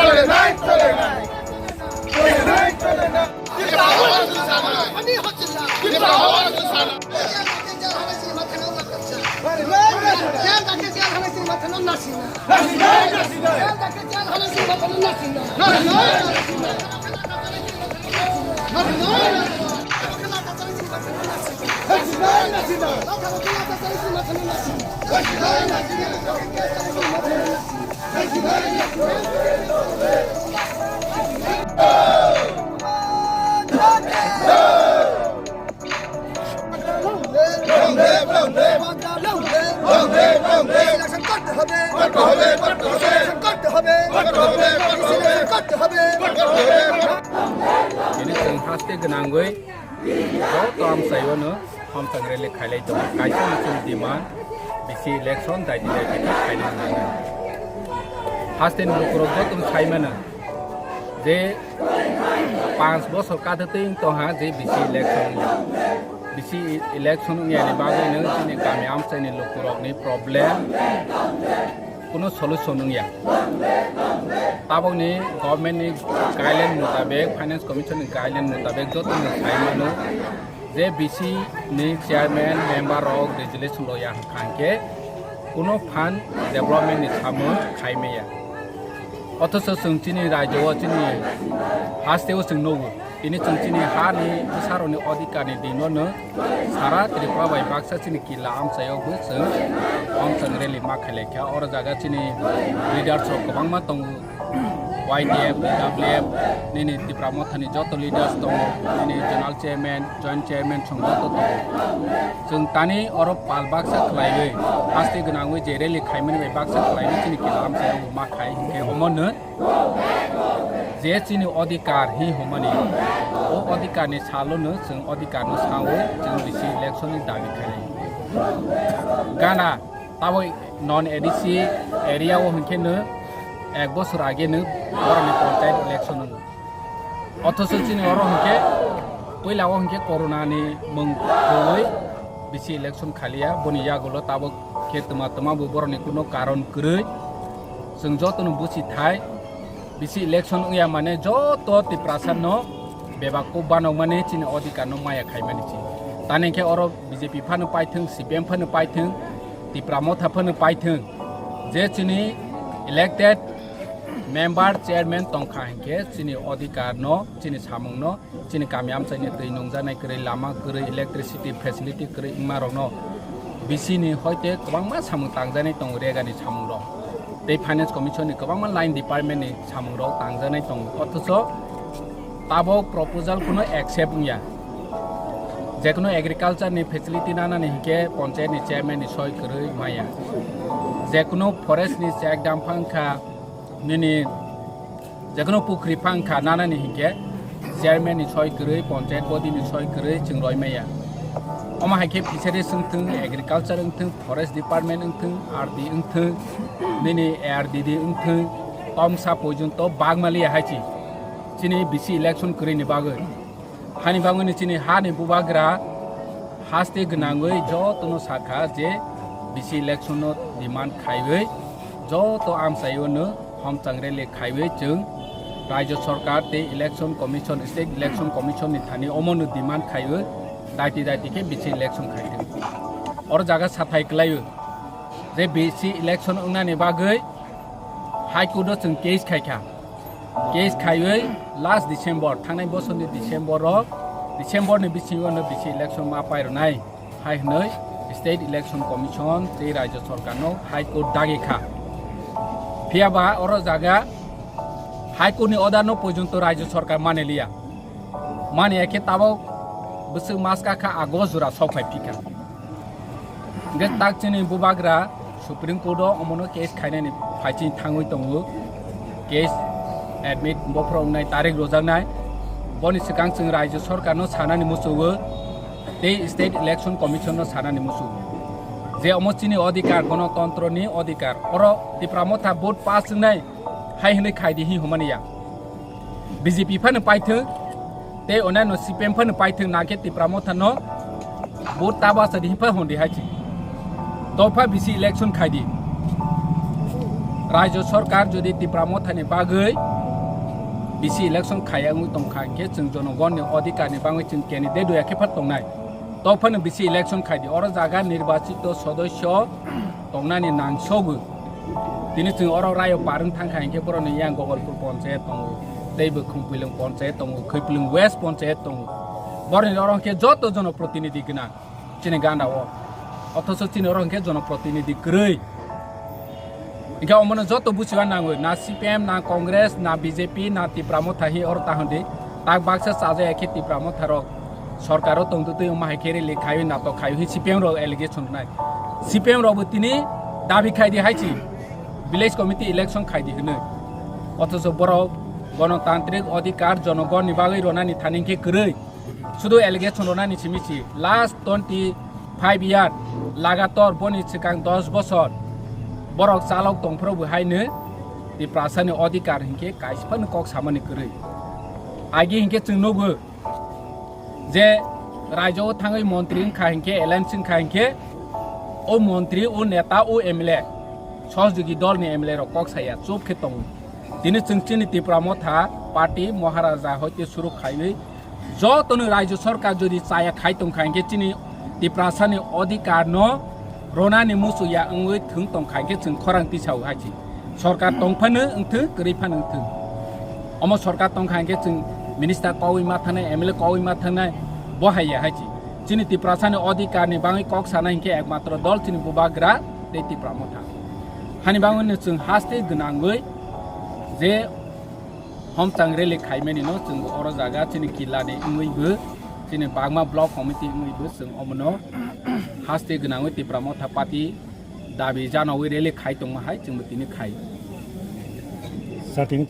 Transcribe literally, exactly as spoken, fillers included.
চলে নাই, চলে নাই। চলে নাই, চলে নাই। ত্রিপুরা আওয়াজ উঠানা। আমি হচ্ছি না। ত্রিপুরা আওয়াজ উঠানা। Ini chwng haste gwnangwi joto amchaio no hamchang rally khailai tongo. Kaisa no chwng demand, bisi election daiti daiti khe khaina nango. Haste ni lukurok joto no sai mano je panch bosor kathwtwi wng tongha je bisi election wngya. Bisi election wngya ni bagwi no chini kami amchai ni lukurok ni problem kuno solution wngya. Tabokni government ni guideline mutabek, Finance Commission ni guideline mutabek joto no sai mano je bisi ni chairman member rok resolution loya hwnkha hwnkhe kuno phan development ni samung khai maya. Othocho chwng chini rajyo o chini haste o chwng nugo. Tini chwng chini ha ni bwsarok ni odhikar ni din no sara Tripura bai baksa chini killa amchai o bo chwng hamchang rally ma khailai kha. Oro jaga chini leaders rok kwbangma tongo. Y T F, T W F, nini Tipra Motha ni joto leaders tongo, nini general chairman, joint chairman chwng joto tongo. Chwng tani oro pal baksa khlaiwi, haste gwnangwi je rally khaimani bai baksa khlaiwi chini killa amchai o ma khai hinkhe omo no je chini odhikar hi hwnmani, o odhikar ni salo no chwng odhikar no sawi chwng bisi election ni dabi khainai. Gana tabok non A D C area o hinkhe no ek bosor age no borok ni panchayat election wngo. Othocho chini oro hinkhe puila o hinkhe corona ni mung khogwi bisi election khaliya, boni yagulo tabok khe twma twma bo borok ni kuno karon kwrwi. Chwng joto no buchi thai, bisi election wngya mane joto Tiprasa no bebak kok banok mani chini odhikar no maya khai mani chi. Tani khe oro B J P phano paithwng, C P M phano paithwng, Tipra Motha phano paithwng, je chini elected member, chairman tongkha hinkhe chini odhikar no, chini samung no, chini kami amchai ni twi nungjaknai kwrwi, lama kwrwi, electricity facility kwrwi wngma rok no bisi ni hoite kwbangma samung tangjaknai tongo, rega ni samung rok tei Finance Commission ni kwbangma line department ni samung rok tangjaknai tongo. Othocho tabok proposal kuno accept wngya. Jekunu agriculture ni facility nanani hinkhe panchayat ni chairman ni soi kwrwi maya. Jekunu forest ni check dam phang kha, nini jekunu pukhri phang kha nanani hinkhe chairman ni soi kwrwi, panchayat body ni soi kwrwi chwng roi maya. Omo hai khe fisheries wngthwng, agriculture wngthwng, forest department wngthwng, R D wngthwng, nini A R D D wngthwng, tomsa porjonto bagmaliya hai chi. Chini bisi election kwrwi ni bagwi. Hani bagwi ni chini ha ni bubagra haste gwnangwi joto no sakha je bisi election no demand khaiwi joto amchaio no hamchang rally khaiwi chwng Rajya Sarkar tei Election Commission, State Election Commission ni thani omo no demand khaiwi daiti daiti khe bisi election khaitwng. Oro jaga sathai kwlaio je bisi election wngnani bagwi High Court o chwng case khaikha. Case khaiwi last December, thangnai bosor ni December o, December ni bisingo no bisi election ma pairwnai hai hwnwi State Election Commission tei Rajya Sarkar no High Court dagi kha. Phiya ba oro jaga High Court ni order no porjonto Rajya Sarkar mani liya. Mani ya khe tabok bwswk maska kha August jora sok phai phikha. Hingke tak chini bubagra Supreme Court o omono case khainani phaiching thangwi tongo. Case admit bophoro wngnai tarik rojaknai. Boni swkang chwng Rajya Sarkar no sanani muchungo tei State Election Commission no sanani muchungo je omo chini odhikar, gonotontro ni odhikar. Oro Tipra Motha vote pass wngnai hai hwnwi khaidi hi humani ya. B J P phano paithwng, tei onano C P M phano paithwng, na khe Tipra Motha no vote ta bachadi hwnpha hondi hai chi. Topha bisi election khaidi. Rajya Sarkar jodi Tipra Motha ni bagwi B C election khaya wngwi tongkha hinkhe chwng jonogonni odhikarni bagwi chwng candidate doya khe phat tongnai. Tophano B C election khaidi, oro jaga nirbachito sodosyo tongnani nangsogo. Tini chwng oro rayo parwng thangkha hinkhe borokni yang Gogolpur ponchayat tongo, teibo Khumpuilwng ponchayat tongo, Khwipulwng West ponchayat tongo. Borokni oro hinkhe joto jonoprotinidhi gwnang chini ganda o. Othoso chini oro hinkhe jonoprotinidhi kwrwi. Hinkhe omono joto buchiba nangwi, na C P M, na Congress, na B J P, na Tipra Motha hi oro tahon di. Tak baksa chajaya khe Tipra Motha rok sorkaro tongtwtwi wngma hai khe rally khaiwi natok khaiwi C P M rok allegation rwnai. C P M rokbo tini dabi khaidi hai si village committee election khaidi hwnwi. Othoso borok gonotantrik odhikar jonogonni bagwi ronani thani hinkhe kwrwi. Sudu allegation ronani simi si last twenty five year lagator boni swkang dos bosor borok chalok tongphuru bo haino Tiprasani odhikar hinkhe kaisa phano kok samani kwrwi. Agi hinkhe chwng nugo je raijao thangwi montri wngkha hinkhe, L M C wngkha hinkhe, o montri, o neta, o M L A, sohjogi dolni M L A rok kok saya, chup khe tongo. Tini chwng chini Tipra Motha party Maharaja hoite suru khaiwi jotono raijyo sorkar jodi chaya khai tongkha hinkhe chini Tiprasani odhikar no ronani muchung ya wngwi thwng tongkha hinkhe chwng khorang tisao hai si. Sorkar tong phano wngthwng, kwrwi phano wngthwng. Omo sorkar tongkha hinkhe chwng minister kogwi ma thangnai, M L A kogwi ma thangnai, bo hai ya hai si. Chini Tiprasani odhikar ni bagwi kok sanai hinkhe ekmatro dol chini Bubagra tei Tipra Motha. Hani bagwi no chwng haste gwnangwi je homchang rally khaimani no chwng oro jaga chini kila ni wngwi bo, chini bagma block committee wngwi bo chwng omono haste gwnangwi Tipra Motha party dabi janawi rally khai tongma hai chwngbo tini khai. Starting